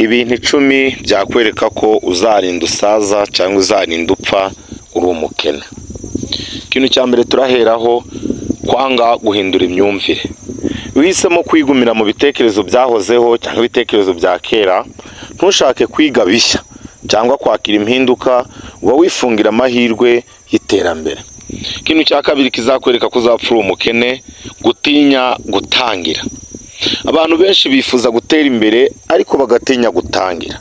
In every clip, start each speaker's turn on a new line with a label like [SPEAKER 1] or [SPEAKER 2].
[SPEAKER 1] Ibintu 10 byakwereka ko uzarinda usaza cyangwa uzarinda upfa uri umukene. Ikintu cya mbere turaheraho, kwanga guhindura imyumvire. Uhisemo kwigumira mu bitekerezo byahozeho cyangwa ibitekerezo bya kera, ntushake kwiga bishya cyangwa kwakira impinduka, uba wifungira amahirwe y'iterambere. Ikintu cya kabiri kizakwereka ko uzapfa uri umukene, gutinya gutangira. Abantu benshi bifuza gutera imbere ariko bagatinya gutangira.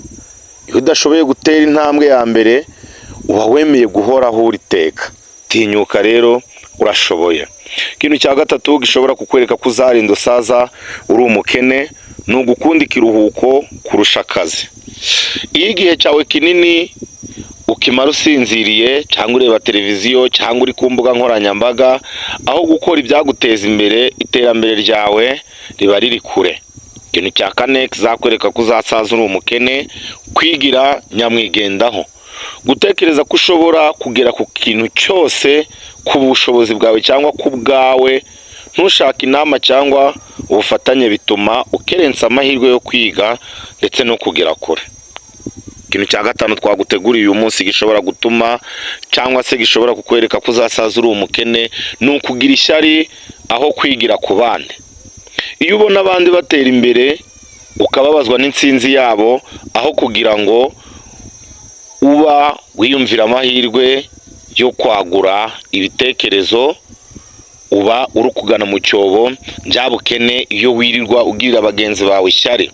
[SPEAKER 1] Iyo udashoboye gutera intambwe ya mbere, uba wemeye guhoraho uri iteka. Tinyuka rero, urashoboye. Ikintu cya gatatu gishobora kukwereka ko uzarinda usaza uri umukene, ni ugukunda ikiruhuko kurusha akazi. Iyo igihe cyawe kinini ukimara usinziriye cyangwa ureba televiziyo cyangwa uri ku mbuga nkoranyambaga, aho gukora ibyaguteza imbere, iterambere ryawe riba riri kure. Ikintu cya kane kizakwereka ko uzasaza uri umukene, kwigira nyamwigendaho. Gutekereza ko ushobora kugera ku kintu cyose ku bushobozi bwawe cyangwa ku bwawe, ntushake inama cyangwa ubufatanye, bituma ukerensa amahirwe yo kwiga ndetse no kugera kure. Ikintu cya gatanu twaguteguriye uyu munsi gishobora gutuma cyangwa se gishobora kukwereka ko uzasaza uri umukene, ni ukugira ishyari aho kwigira ku bandi. Iyo ubona abandi batera imbere ukababazwa n'intsinzi yabo aho kugira ngo uba wiyumvira amahirwe yo kwagura ibitekerezo, uba uri kugana mu cyobo njyabukene iyo wirirwa ugirira bagenzi bawe ishyari.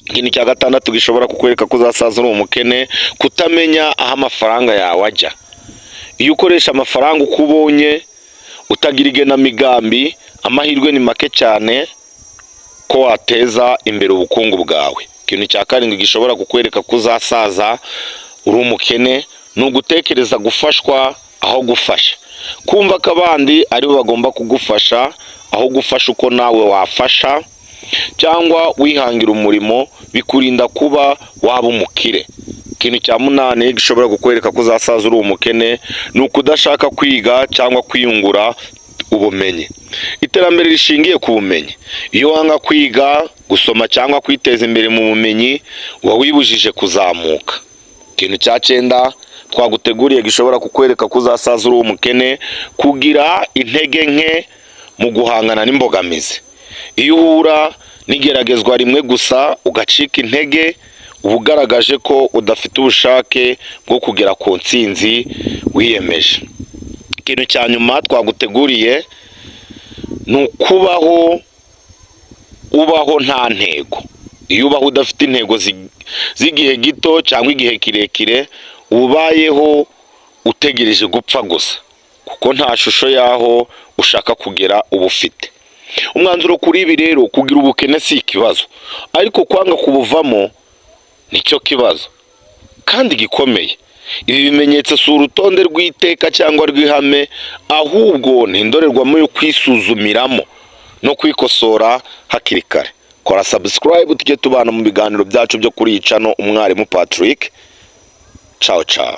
[SPEAKER 1] Ikintu cya gatandatu gishobora kukwereka ko uzasaza uri umukene, kutamenya aho amafaranga yawe ajya. Iyo ukoresha amafaranga uko ubonye, utagira igenamigambi, amahirwe ni make cyane ko wateza imbere ubukungu bwawe. Ikintu cya karindwi gishobora kukwereka ko uzasaza uri umukene, ni ugutekereza gufashwa aho gufasha. Kumva ko abandi aribo bagomba kugufasha aho gufasha uko nawe wafasha cyangwa wihangira umurimo, bikurinda kuba waba umukire. Ikintu cya munani gishobora kukwereka ko uzasaza uri umukene, ni ukudashaka kwiga cyangwa kwiyungura ubumenyi. Iterambere rishingiye ku bumenyi. Iyo wanga kwiga, gusoma cyangwa kwiteza imbere mu bumenyi, uba wibujije kuzamuka. Ikintu cya cyenda twaguteguriye gishobora kukwereka ko uzasaza uri umukene, kugira intege nke mu guhangana n'imbogamizi. Iyo uhura n'igeragezwa rimwe gusa ugacika intege, uba ugaragaje ko udafite ubushake bwo kugera ku ntsinzi wiyemeje. Ikintu cya nyuma twaguteguriye ni ukubaho ubaho nta ntego. Iyo ubaho udafite intego z'igihe gito cyangwa igihe kirekire, uba ubayeho utegereje gupfa gusa, kuko nta shusho y'aho ushaka kugera uba ufite. Umwanzuro kuri ibi rero, kugira ubukene si ikibazo, ariko kwanga kubuvamo nicyo kibazo kandi gikomeye. Ibi bimenyetso si urutonde rw'iteka cyangwa rw'ihame, ahubwo ni indorerwamo yo kwisuzumiramo no kwikosora hakiri kare. Kora subscribe tujye tubana mu biganiro byacu byo kuri iyi channel, Umwarimu Patrick. Ciao ciao.